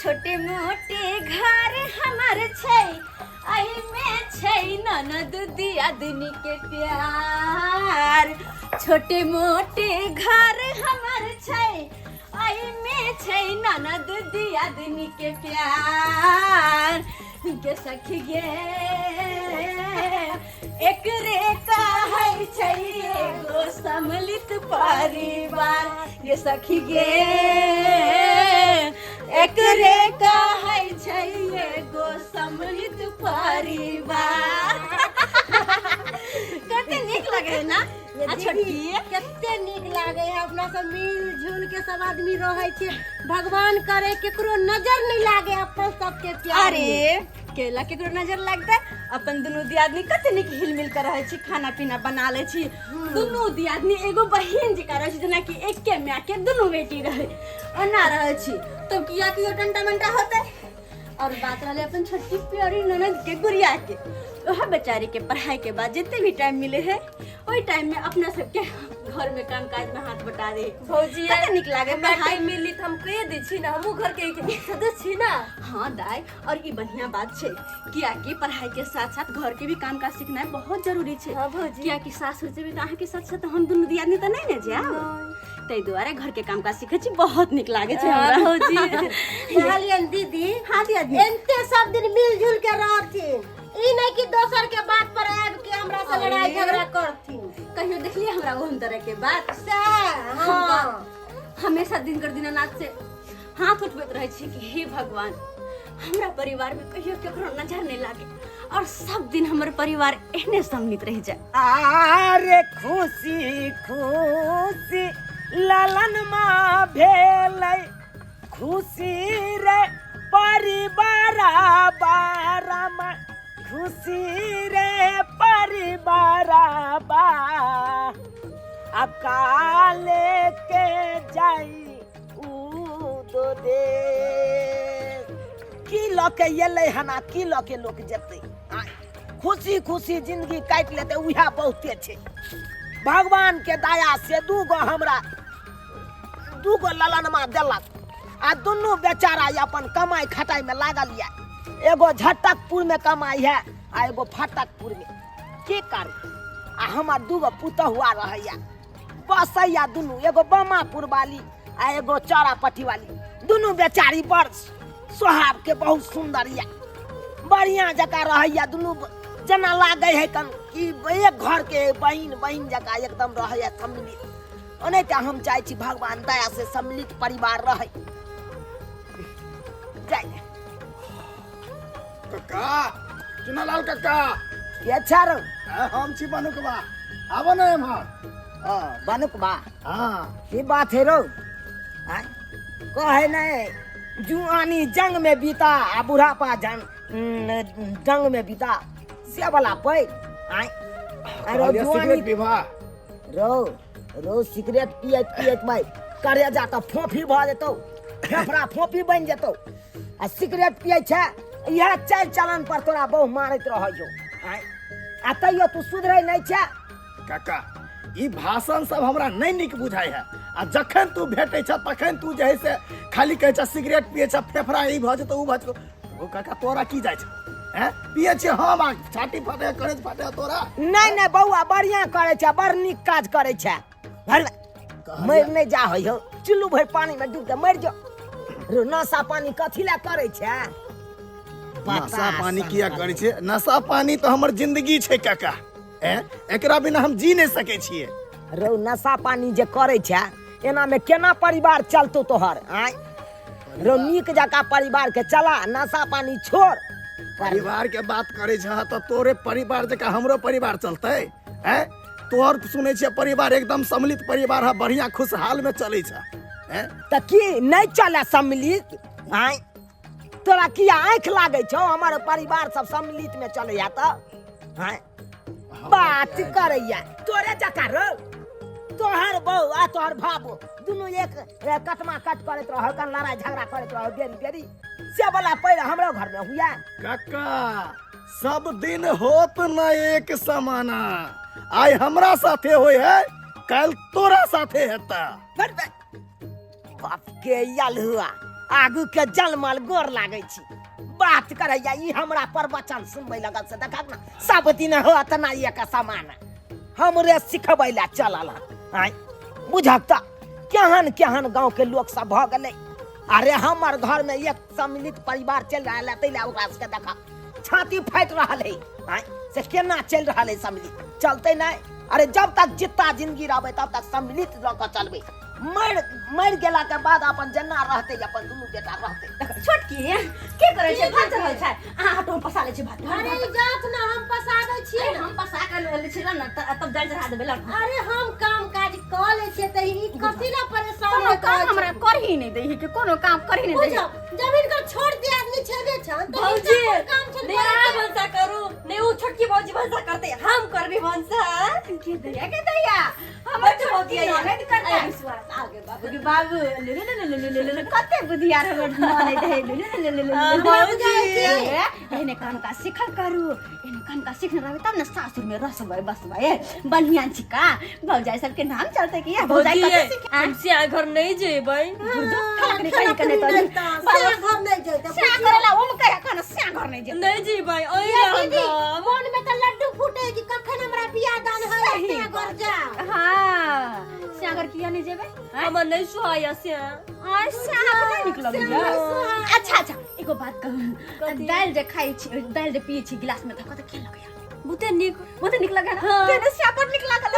छोटे मोटे घर हमर छै, एहिमे छै ननद दियादनी के प्यार। छोटे मोटे घर हमर छै, एहिमे छै ननद दियादनी के प्यार। के सखी गे, एकरे कहै छै एगो सम्मिलित परिवार। गे सखी गे, एकरे कहै छै एगो सम्मिलित परिवार। कते नीक लगे है ना? आ छोटकी, कते नीक लागे है, अपना सब मिल जुल के सब आदमी रहे छे। भगवान करे केकरो नजर नहीं लागे अपन सबके प्यार। अरे केला केकरो नजर लगतै? अपन दुनू दियादनी कते नीक हिल मिल कर रहै छी, खाना पीना बना लै छी। दुनू दियादनी एगो बहिन जकाँ रहै छी, जेनाकि एके माय के दुनू बेटी रहै ओना रहै छी। तब किया कियो टंटा मंटा होतै? और बात रहले अपन छोटकी प्यारी ननद के गुड़िया के, वह बेचारी के पढ़ाई के बाद जितने भी टाइम मिले है ओहि टाइम में अपना सबके घर में काम काज में हाथ बटा दे। भौजी, कते नीक लागे। हमरा पढ़ाई टाइम मिली तऽ हम कहि दै छी ने, हमहूँ घर के एक सदस्य छी ना। हाँ दाई, और ई बढ़िया बात छै, कियाकि पढ़ाई के साथ साथ घर के भी काम काज सीखनाइ बहुत जरूरी छै। हाँ भौजी। कियाकि सासुर जेबै तऽ अहाँके साथ साथ हम दुनू दियादनी तऽ नहि ने जायब, ताहि दुआरे घर के काम काज सीखै छी, बहुत नीक लागै छै हाँ हमरा। भौजी। कहलियन दीदी। हाँ दियादनी। एनते सब दिन मिलजुल के रहथिन, ई नहीं कि दोसर के बात पर आबि के हमरा से लड़ाई झगड़ा करथिन। कहियो देखलिए हमरा ओहन तरह के बात? सएह, हाँ। हमेशा दिनकर दीनानाथ से हाथ उठबैत रहै छी कि हे भगवान, हमरा परिवार में कहियो केकरो नजर नहीं लागे और सब दिन हमर परिवार एहने सम्मिलित रह जाए। आरे खुशी खुशी ललन माँ भेलै, खुशी रे परिवार बारामा, खुशी रे परिवार बा। अकाले के जाई उ दो देश, की लऽ के एलै हन आ की लऽ के लोक जेतै? आँय, खुशी खुशी जिंदगी काटि लेतै उएह बहुते छै। भगवान के दया से दूगो हमरा दूगो ललनमा देलक आ दुनू बेचारा अपन कमाई खटाई में लागल यऽ। एगो झटकपुर में कमाई है आ एगो फटकपुर में। की करू, आ हमर दूगो पुतहुआ रहैया बसैया दुनू, एगो बमापुर वाली आ एगो चौरापट्टी वाली। दुनू बेचारी बड़ स्वभाव के बहुत सुंदर यऽ, बढ़िया जकाँ रहैया दुनू, जेना लागै है कन कि एक घर के बहिन बहिन जकाँ एकदम रहैया सम्मिलित। ओनाहिते हम चाहै छी भगवान दया से सम्मिलित परिवार रहै। जाय कक्का, चुनालाल कक्का। के छा रौ? हम छी बनुकबा, आबो ने एम्हर। हाँ, बनुकबा। हाँ। की बात है रौ? आँय? कहे नहीं जुआनी जंग में बीता आ बुढ़ापा जंग में बीता, से वाला पै। आँय? अरे कहलियै जुआनी सिगरेट विवाह रौ रौ, सिगरेट पियत पियत भाई करे जा तऽ फोफी भऽ जेतौ, फेफड़ा फोफी बनि जेतौ। आ सिगरेट पियै छै, इएह चालि चलन पर तोरा बहु मारैत रहै छौ। आँय? आ तैयो तू सुधरै नहि छै। काका, ई भाषण सब हमरा नहीं नीक बुझाइ है, आ जखन तू भेटै छ तखन तू जे है से खाली कहै छ सिगरेट पियै छ, फेफड़ा ई भऽ जेतौ ऊ भऽ जेतौ। ओ काका, तोरा की जाइ छ? हैं, पियै छियै हम आ छाती फटे करेज फटे तोरा? नहि नहि बौआ, बढ़िया करै छै, बड़ नीक काज करै छै। मरि नहि जा होइ हौ, चुल्लू भरि पानी में डूब के मरि जो। रो नशा पानी कथी लए करै छै? नशा पानी किया करै छै? नशा पानी तऽ हमर जिंदगी छै काका, हैं, एकरा बिना हम जी नहि सकै छियै। रौ, नशा पानी जे करै छै एना में केना परिवार चलतौ तोहर? आँय रौ, नीक जकाँ परिवार के चला, नशा पानी छोड़। परिवार के बात करै छह तऽ तोरे परिवार जकाँ हमरो परिवार चलतै? हैं, तोहर सुनै छियै परिवार एकदम सम्मिलित परिवार है, बढ़िया खुशहाल में चलै छै। हैं? तऽ की नहि चले सम्मिलित? आँय, तोरा किया आँखि लागै छौ हमर परिवार सब सम्मिलित में चलैया तऽ? आँय, बात करैया तोरे जकाँ रौ। तोहर बहू आ तोहर बाबू दुनू एक कटमा कट करैत रह, कन लड़ाई झगड़ा करैत रह बेरी बेरी, से वाला पैर हमरो घर में हुआ। काका, सब दिन होत न एक समाना, आइ हमरा साथे होय है, काल्हि तोरा साथे हेता। बाप के यल हुआ आगू के जलमल गोर लागै छी। बात करैया ई हमरा प्रवचन सुनबै लगल से देखक ना, सब दिन होत ना एक समान हमरे सिखबै ला चलल हन। आँय बुझक तऽ केहन केहन गाँव के लोक सब भऽ गेलै। अरे हमर घर में एक सम्मिलित परिवार चलि रहल है, ताहि ला ओकरा सबके देखा छाती फाटि रहल है। आँय से केना चलि रहल है सम्मिलित, चलते नहीं। अरे जब तक जितना जिंदगी रहबै तब तक सम्मिलित लऽ कऽ चलबै। मरि मरि गेला के बाद अपन जेना रहतै अपन दुनू बेटा रहतै। छोटकी के करै छै भात चढ़ल छै, अहाँ हटो हम पसा लै छी भात। अरे ई जात ना हम पसाबै छियै अरे हम पसा के लै छी ना, तब दालि चढ़ा देबै लऽ। अरे हम काम काज कऽ लै छियै तऽ ई कथी ला परेशान कोनो होइत काम रहै हमरा छथिन? करही नहि दै के, कोनो काम करही नहि दै। बुझो जब हिनकर छोट दियादनी छेबे छन तऽ भौजी हिनकर कोन काम छन नहीं अहाँ भनसा करू, नहीं उ छोटकी भौजी भनसा करते, हम करबी भनसा। के दैया के दैया हमर बड्ड छोटकी भौजी ननद करतै। आइ विश्वास आ गेल बाबू। बाबू के बाबू ले ले ले ले ले ले ले कते बुधियार हमर ननद है। ले ले ले ले ले हाँ, ले भौजी। एहने काम का सीखल करू, एहने काम का सीखने रहबै तब ने सासुर में रसबै बसबै बढ़िया छिका भौजाई सबके नाम चलते कि भौजाई भौजी कते सीखे। हम सिया घर नहीं जेबै। खाना खाना कनी पीना कनी नहीं तऽ से घर नहीं जैते। स्या करेला ओम कहे खाना स्या घर नहीं जेतै। नहीं जेबै ओइ ये दीदी रहब। मन में तऽ लड्डू फूटे कि कखन हमरा बियाह दान होय सही से घर जा। हाँ स्या घर किया नहीं जेबै? हमर नहीं सुहाया सिया। आ स्या के नहीं निक लगैया। अच्छा अच्छा एगो बात कहू, दालि जे खाइ छी दालि जे पियै छी गिलास में धऽ कऽ तऽ केहन लगैया? बहुते नीक। बहुते नीक लगैया ना? तेने स्या बड़ नीक लागल।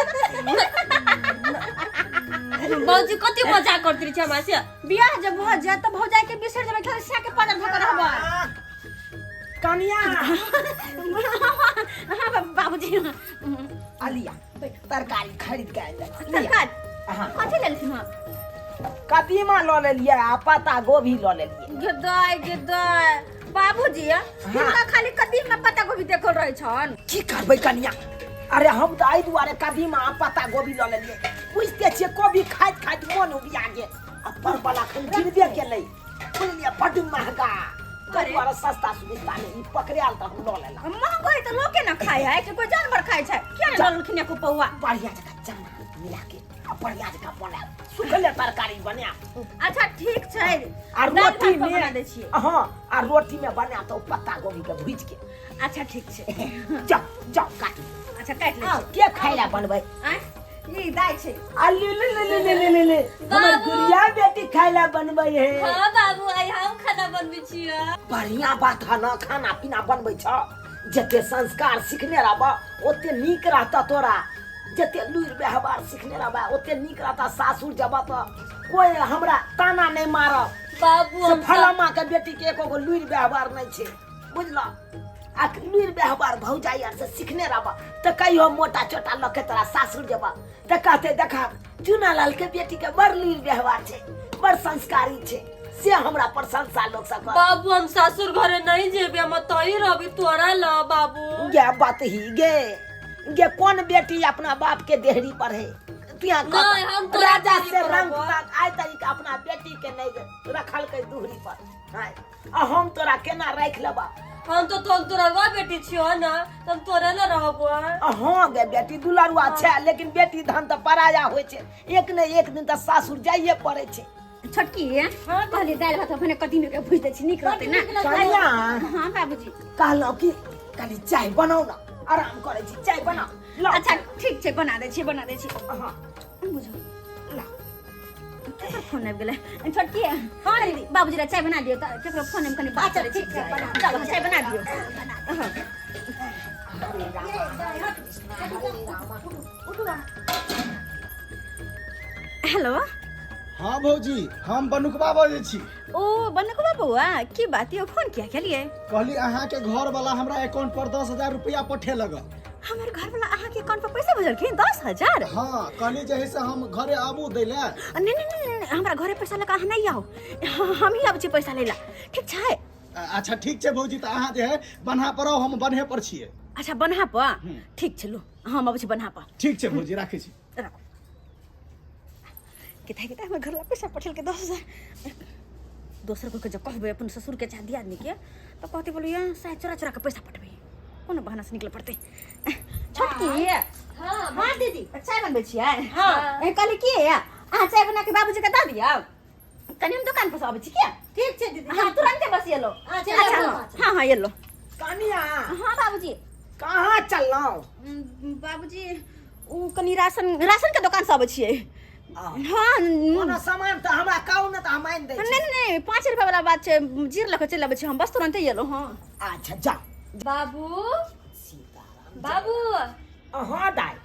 भौजी कते मजा करते रहै छै हमरा से। बियाह जब भऽ जायत तऽ भौजाई के बिसरि जेबै, खाली स्या के पाजर धऽ कऽ रहबै। कनिया। हाँ बाबूजी। अलिया तरकारी खरीद के आनि देलक। तरकारी? हाँ। कथी लेलखिन हँ? कदीमा लऽ लेलियै आ पत्ता गोभी लऽ लेलियै। गेदाय गेदाय बाबूजी हिनका खाली कदीमा पत्ता गोभी देखल रहै छन। की करबै कनिया, अरे हम तऽ एहि दुआरे कदीमा आ पत्ता गोभी लऽ लेलियै, बुझिते छियै कोबी खाइत खाइत मोन उबिया गेल आ परवल अखन गिरबे केलै, बुझलियै बड्ड महगा, ताहि दुआरे सस्ता सुविस्ता नहि ई पकड़ायल तऽ हम लऽ लेलहुँ। महग है तऽ लोके ने खाइ है कि कोइ जानवर खाइ छै? किया ने लऽ लेलखिन एको पौआ? बढ़िया जकाँ चना मिला के आ बढ़िया जकाँ बनायब, सुखले तरकारी बनायब। अच्छा ठीक छै। आ दालि रोटी भात पर में बना दै छियै। हाँ आ रोटी में बनायब तऽ ओ पत्ता गोभी के भूजि के। अच्छा ठीक छै। जाओ जाओ काटू। अच्छा काटि लै छी। के खाय ला बनबै? आँय ई दाइ छै। आ ले ले ले ले ले ले ले ले हमर बाबू। गुड़िया बेटी खाय ला बनबै है। हाँ बाबू आइ हम खाना बनबै छियै। बढ़िया बात है ना, खाना पीना बनबै छ, जते संस्कार सीखने रहब ओते नीक रहता तोरा, जते लुरि व्यवहार सीखने रहब ओते नीक रहता। सासुर जब तऽ कोई हमरा ताना नहीं मारब बाबू। से हम फलामा के बेटी के एको गो लुरि व्यवहार नहीं छै, बुझल? आ लुरि व्यवहार भौजाई आर से सीखने रहब तऽ कहियो मोटा चोटा लऽ के तोरा सासुर जब तऽ कहते देखा चूनालाल के बेटी के बड़ लुरि व्यवहार छै, बड़ संस्कारी छै, से हमरा प्रशंसा लोग सब करत। बाबू हम सासुर घरे नहीं जेबे, हम तही रहबी तोरा ल बाबू। गे बात ही गे गे कोन बेटी अपना बाप के देहरी पर है? तू यहाँ नहीं, हम तोरा राजा देहरी से पर रंग रहबो। तक आइ तक अपना बेटी के नहीं रखल के दुहरी पर, हाँ, आ हम तोरा केना राखि लेबा? हम तो तोर दुलरुआ बेटी छियो ना, त हम तोरे ल रहबो। हाँ गे बेटी दुलरुआ छै, लेकिन बेटी धन तऽ पराया होइ छै, एक ने एक दिन तऽ सासुर जाइए पड़ै छै। छोटकी कहली दालि भात अपने कदीमे के भुजि दै छी, नीक रहतै ना? कनिया। हाँ बाबूजी। कहलहुँ कि कनि चाय बनाउ ना, आराम करै छी, चाय बनाउ लाउ। अच्छा ठीक छै, बना दै छी बना दै छी। हाँ बुझो ला। केकर फोन आबि गेलै? छोटकी हाँ दीदी बाबूजी ला चाय बना दियौ तऽ केकरो फोन आबि कनि बात करै छी। चलो चाय बना दियौ। हाँ। हेलो। हाँ भौजी हम बनुकबा बजै छी। ओ बनुकबा बौआ की बात यौ, फोन किया केलियै? कहली अहाँ के घर वाला हमरा अकाउंट पर 10,000 रुपया पठे लगल। हमर घर वाला अहाँ के अकाउंट पर पैसा भेजलखिन 10,000? हाँ कहली जे है से हम घरे आबू दै ले। नहीं नहीं नहीं नहीं, हमरा घरे पैसा लगा अहाँ नहीं आओ, हम ही आबै छी पैसा लै ला, ठीक छै? अच्छा ठीक छै भौजी, तऽ अहाँ जे है बन्हा पर आउ, हम बन्हे पर छियै। अच्छा बन्हा पर, ठीक छै लो हम अबै छी बन्हा पर। ठीक छै भौजी राखै छी। राखू। किता किता हमर घर ला पैसा पठेलकै 10,000। दोसर कोई के जब कहबै अपन ससुर के चाहे दियादनी के तऽ कहते बोलिए शायद चोरा चोरा के पैसा पठबै, कोनो बहाना से निकले पड़तै। छोटकी। हाँ हाँ दीदी। चाय बनबै छियै? हाँ। कहली की अहाँ चाय बना के बाबूजी के दऽ दियौ, कनि हम दोकान पर से अबै छी किया? ठीक छै दीदी। हाँ, तुरंते बस एलो। अच्छा, अच्छा, अच्छा। हाँ हाँ एलो। कनिया। हाँ बाबूजी। कहाँ चललहुँ? बाबूजी, उ कनी राशन राशन के दोकान से अबै छियै। हाँ। कोनो सामान तऽ हमरा कहू ने तऽ हम आनि दै छी। नहीं नहीं, 5 रुपया वाला बात छै, जीर लऽ के चलि अबै छी हम, बस तुरंते एलो। हाँ। अच्छा, जा। बाबू। सीताराम। बाबू। हाँ दाइ।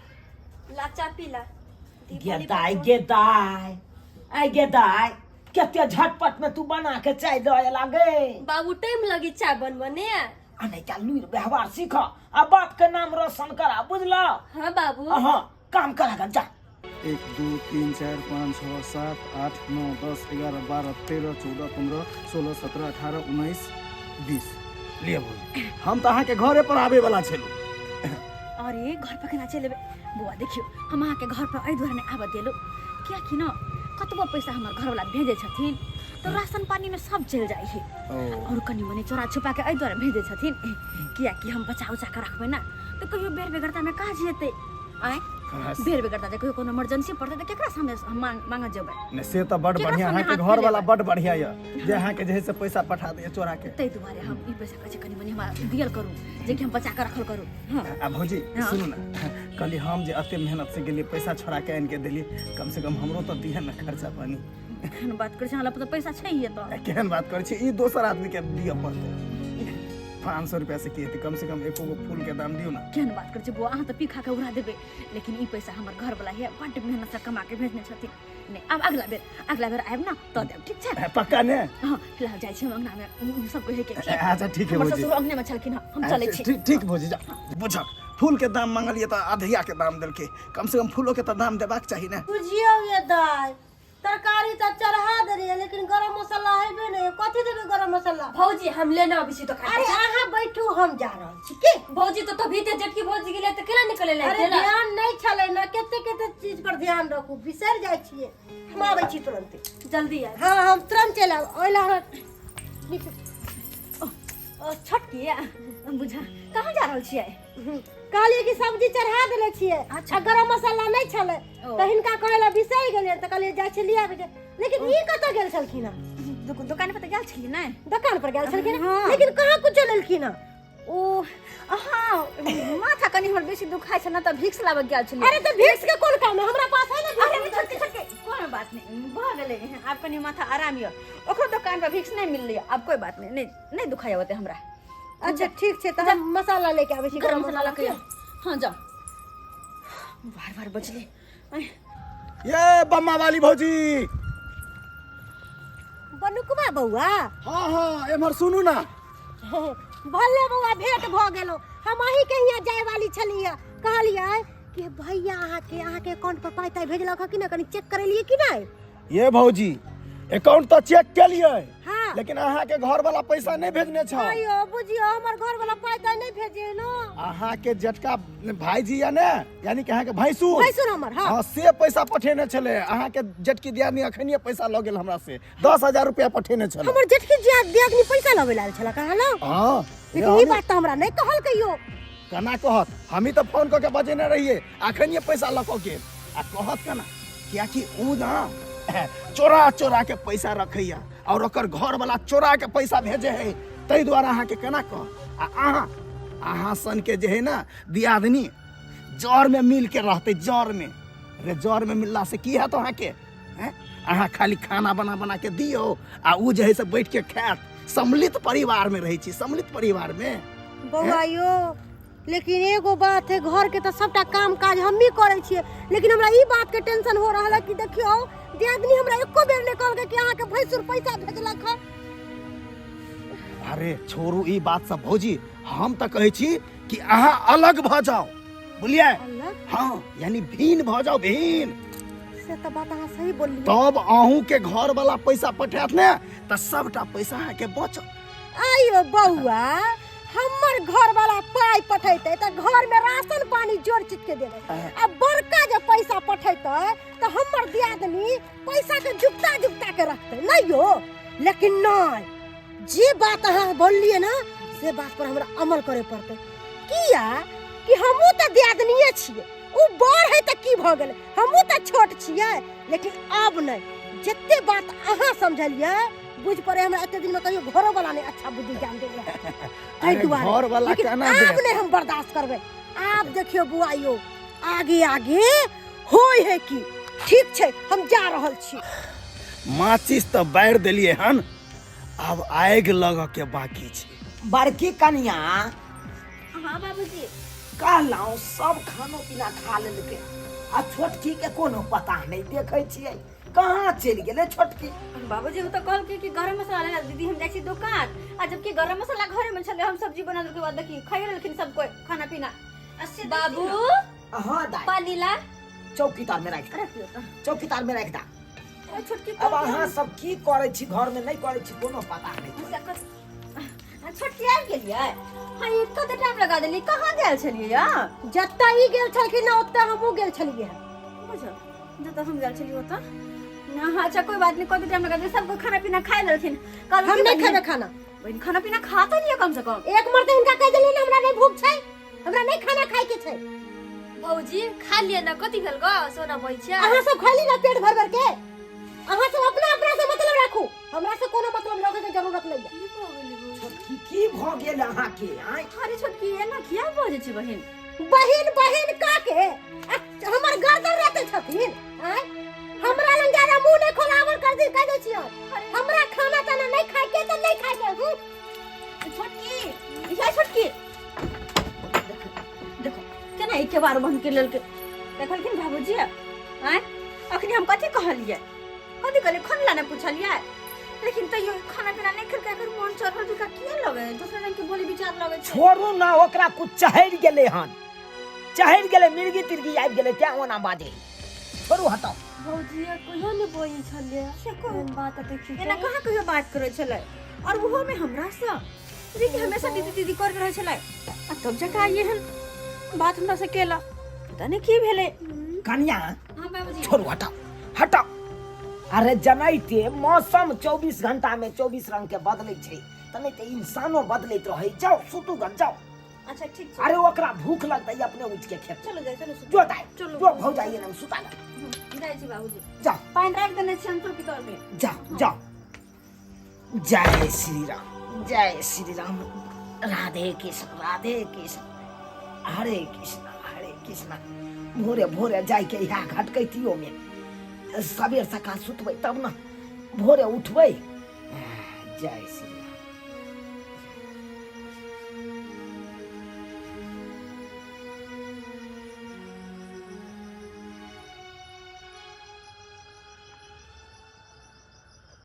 ला चा पीला। गे दाइ, गे दाइ, आइ गे दाइ, कते झटपट में तू बना के चाय दऽ लागे। बाबू, टाइम लगी चाय बनबने ने। आ नहीं क्या लुरि व्यवहार सीख आ बाप के नाम रोशन करा, बुझल? हाँ बाबू। हाँ, काम करा जा। 1 2 3 4 5 6 7 8 9 10 11 12 13 14 15 16 17 18 19 20। लिअ भौजी, हम तऽ अहाँके घरे पर आबै वाला छलहुँ। अरे, घर पर केना चलि एबै बौआ? देखियौ, हम अहाँके घर पर एहि दुआरे नहि आबऽ देलहुँ कियाकि न कतबो पैसा हमर घरवला भेजै छथिन तऽ राशन पानीमे सब चलि जाइ है। ओ। और कनि मनि चोरा छुपा के एहि दुआरे भेजै छथिन कियाकि हम बचा उचा के रखबै ने तऽ कहियो बेर बेगरतामे काज हेतै। आँय? हाँ, बेर बेगरता जे कहियो कोनो इमरजेंसी पड़तै तऽ केकरा सामने हम मांगऽ जेबै? नहि, से तऽ बड केकरा बढ़िया। सामने अहाँके हाथ घर वाला फैलेबै? बड बढ़िया यऽ जे अहाँके जे है से पैसा पठा दैया चोरा के। ताहि दुआरे हम ई पैसा कहै छी कनि मनि हमरा दियल करू, जेकि हम बचा के रखल करू। हाँ। आ भौजी। हाँ। सुनू ने, कहली हम जे एते मेहनत से गेलियै, पैसा छोड़ा के आनि के देलियै, कम से कम हमरो तऽ दिहे ने खर्चा पानी। केहन बात करै छी? हमरा लग तऽ पैसा छैहे तऽ। आ केहन बात करै छी? ई दोसर आदमी के दिअ पड़तै। 500 रुपया से की हेतै? कम से कम एको गो फूल के दाम दियौ ने। केहन बात करै छी बौआ? अहाँ तऽ पी खा के उड़ा देबै, लेकिन ई पैसा हमर घरवला है, बड्ड मेहनत से कमा के भेजने छथिन। नहि, आब अगला बेर आयब ने तऽ देब, ठीक छै? पक्का ने? हाँ, फिलहाल जाइ छी हम अंगना में, सब कहै के ठीक। अच्छा, ठीक है। हमर भौजी। ससुर अंगने में छलखिन हँ, हम चलै छी। ठीक ठीक भौजी, जा। बुझक, फूल के दाम मांगलियै तऽ अधिया के दाम देलकै। कम से कम फूलो के तऽ दाम देबाक चाही ने। बुझियौ ये दाइ, तरकारी तऽ चढ़ा देलियै, लेकिन गरम मसाला हेबे नहि। कथी देबै गरम मसाला? भौजी, हम लेने अबै छी दोकान। अरे, अहाँ बैठू, हम जा रहल छी की। भौजी, तो तभी ते जेठकी भौजी गेलै तऽ केना निकले? अरे, ध्यान नहि छलै ने। कते कते चीज पर ध्यान रखू, बिसरि जाइ छियै। हम आबै छी तुरन्ते। जल्दी आ। हाँ, हम तुरंत चलि आब। ओहि लए अहाँ ओ छोटकी, बुझा कहाँ जा रहल छियै? कहलियै कि सब्जी चढ़ा देने छियै। अच्छा। आ गरम मसाला नहि छलै। ओ। तऽ हिनका कहै लए बिसरि गेलियै, तऽ कहलियै जाइ छी लिअ आबै छै। लेकिन ई कतऽ गेल छलखिन हँ? दुकान पर तऽ गेल छलियै ने। दोकान पर गेल छलखिन हँ? हाँ। लेकिन कहाँ कुछो लेलखिन हँ? ओ हाँ, माथा कनि हमर बेसी दुखाइ छै ने, तऽ भिक्स लाबऽ गेल छलियै। अरे, तऽ भिक्स के कोन काम है? हमरा पास है ने अरे भिक्स। छोटकी, छोटकी, कोनो बात नहीं, भऽ गेलै। आब कनि माथा आराम यऽ। ओकरो दोकान पर भिक्स नहि मिललै। आब कोइ बात नहीं, नहीं नहीं दुखाइ ओते हमरा। अच्छा, ठीक छै, तऽ हम मसाला लेके आबै छी। गरम मसाला लऽ के आउ। हाँ, जाओ। बार बार बजले। आँय, ये बम्मा वाली भौजी। बनुकबा बौआ। हाँ हाँ, एम्हर सुनू ना। भले बौआ, भेंट भऽ गेलो। हम अहीं के हियाँ जाय वाली छलियै। कहलियै कि भैया अहाँके अकाउंट पर पाइ ताइ भेजलक हँ कि नहि, कनि चेक करेलियै कि नहि? ये भौजी, अकाउंट तऽ चेक केलियै। हाँ। लेकिन अहाँके घर वाला पैसा नहि भेजने छल। अयो, बुझियौ, हमर घर वाला पाइ ताइ नहि भेजे ने। अहाँके जेठका भाईजी या ने, यानी कि अहाँके भैंसुर। भैंसुर हमर, हाँ। हाँ, से पैसा पठेने छलै। अहाँके जेठकी दियादनी अखनिये पैसा लऽ गेल हमरा से, 10,000 रुपया पठेने छलै। हमर जेठकी दियादनी पैसा लबै लायल छलक अहाँ लग? हाँ। लेकिन ई बात तऽ हमरा नहि कहल कहियो। केना कहत? हमही तऽ फोन कऽ के बजेने रहियै, अखनिये पैसा लऽ कऽ गेल। आ कहत केना? कियाकि उ ना चोरा चोरा के पैसा रखैया और ओकर घर वाला चोरा के पैसा भेजे है, ताहि दुआरे अहाँके केना कहत। आ अहाँ अहाँ सन के जे है ना दियादनी जर में मिल के रहते, जर में रे, जर में मिलला से की हैत अहाँके? हैं? अहाँ खाली खाना बना बना के दियौ आ उ जे है से बैठ के खायत। सम्मिलित परिवार में रहै छी, सम्मिलित परिवार में। बौआ यो, लेकिन एगो बात है, घर के तऽ सबटा काम काज हमही करै छियै, लेकिन हमरा ई बात के टेंशन हो रहल है कि देखियौ, दियादनी हमरा एको बेर नहि कहलकै कि अहाँके भैंसुर पैसा भेजलक हँ। अरे छोड़ू ई बात सब भौजी, हम तऽ कहै छी कि अहाँ अलग भऽ जाउ, बुझलियै? अलग? हाँ, यानी भिन्न भऽ जाउ, भिन्न। से तऽ बात अहाँ सही बोललियै। तब अहूँ के घर वाला पैसा पठायत ने तऽ सबटा पैसा अहाँके बचत। आइयो बौआ, हमर घर वाला पाइ पठेतै तऽ घर में राशन पानी जोड़ चित के देबै, आ बड़का जे पैसा पठेतै तऽ हमर दियादनी पैसा के जुगता जुगता के रखतै। नहीं यो, लेकिन नहीं, जे बात अहाँ बोललियै ना से बात पर हमरा अमल करे पड़तै, किया कि हमहूँ तऽ दियादनिये छियै। उ बड़ है तऽ की भऽ गेलै, हमहूँ तऽ छोट छियै। लेकिन आब नहि, जते बात अहाँ समझलियै बुझ पड़े हमरा एते दिन में कहियो घरो वाला नहीं अच्छा बुद्धि ज्ञान देले है। ताहि अरे दुआरे घर वाला लेकिन केना आब देत? नहीं हम बर्दाश्त करबै। आब देखियो बुआ यो आगे आगे होय है की। ठीक छै, हम जा रहल छी। माचिस तऽ बारि देलियै हन, आब आगि लगऽ के बाकी छै। बड़की कनिया। हाँ बाबूजी। कहलहुँ सब खानो पीना खा लेलकै आ छोटकी के कोनो पता नहि, देखै छियै कहाँ चलि गेलै छोटकी। बाबूजी ओ तऽ कहलकै कि गरम मसाला लेला दीदी, हम जाइ छी दुकान, आ जबकि गरम मसाला घरे में छलै, हम सब्जी बना देलकै, बाद देखी खाइयो लेलखिन सब कोई खाना पीना। बाबू। हाँ दाई। पानी ला। चौकी तार में राखि दा। रख दियौ तऽ। चौकी तार में राखि दा। ओ छोटकी अब अहाँ सब की करै छी घर में, नहि करै छी कोनो पता नहि। छोटकी आबि गेलियै? हाँ, एतो तऽ टाइम लगा देली, कहाँ गेल छलियै या? जतऽ ई गेल छलखिन ना ओतऽ हमहूँ गेल छलियै हँ। बुझल जतऽ हम गेल छलियै ओतऽ ना। हाँ अच्छा कोई बात नहीं, कते टाइम लगा देली, सबको खाना पीना खाइ लेलखिन। कहलहुँ हम कि नहि बहिन- खेबै खाना। बहिन खाना पीना खा तऽ लिअ कम से कम। एक मर्द हिनका कहि देलियै ने हमरा नहि भूख छै, हमरा नहि खाना खाय के छै। भौजी खा लिअ ना, कथी भेल गो सोना बहिन? अहाँ सब खाली ना पेट भर भर के। अहाँ सब अपना अपना से मतलब राखू, हमरा से कोनो मतलब रखे के जरूरत नहीं है। की भऽ गेलै भौजी? छोटकी की भऽ गेल अहाँके? आँय? अरे छोटकी एना किया बजै छै बहिन? बहिन बहिन का के आ, हमर गर्दन रहते छथिन। आँय, हमरा लग ज्यादा मुंह नहीं खोलावल कर दी, कह दै छियै हमरा खाना ताना नहीं खाय के त नहीं खाय के। हूं। छोटकी या छोटकी देखो देखो केना एके बार बहन के लेलकै, देखलखिन बाबूजी? आँय अखनी हम कथी कहलियै, कथी कहलियै? खाना ला नहि पूछलियै, लेकिन तैयो खाना पीना नहि खेलकै, एकर मन चढ़ल जका किया लगे, दोसर रंग के बोली विचार लगे छै। छोड़ू ना ओकरा, कुछ चढ़ि गेलै हन, चढ़ि गेलै, मिर्गी तिर्गी आबि गेलै तें ओना बाजै। छोड़ू, हटाउ। भौजी कहियो नहि बजै छलै से कोन एहन बात, देखी एना कहाँ कहियो बात करै छलै, और ओहो में हमरा से जे कि हमेशा दीदी दीदी कर रहै छलै, आ तब जका एहन बात हमरा से केला, पता नहि की भेलै। कनिया। हाँ बाबूजी। छोड़ू, हटाउ हटाउ। अरे जनैते मौसम 24 घंटा में 24 रंग के बदलै छै तऽ नहि तऽ इंसानो बदलैत रहै। जाउ सुतू गन जाउ। अच्छा ठीक छै। अरे ओकरा भूख लगतै, अपने उठि के खेतै। चलो जाय, चलो सुतू। जो दाइ। चलू। जो भौजाई लग सुता लग। जाइ छी बाबूजी। जाओ। पानि राखि देने छी हम चौकी तर में। जाओ जाओ। जय श्री राम, जय श्री राम, राधे कृष्ण राधे कृष्ण हरे कृष्ण हरे कृष्ण। भोरे भोरे जाइके इएह घटकैतियो में सबेर सकाल सुतबै तब ने भोरे उठबै। जय श्री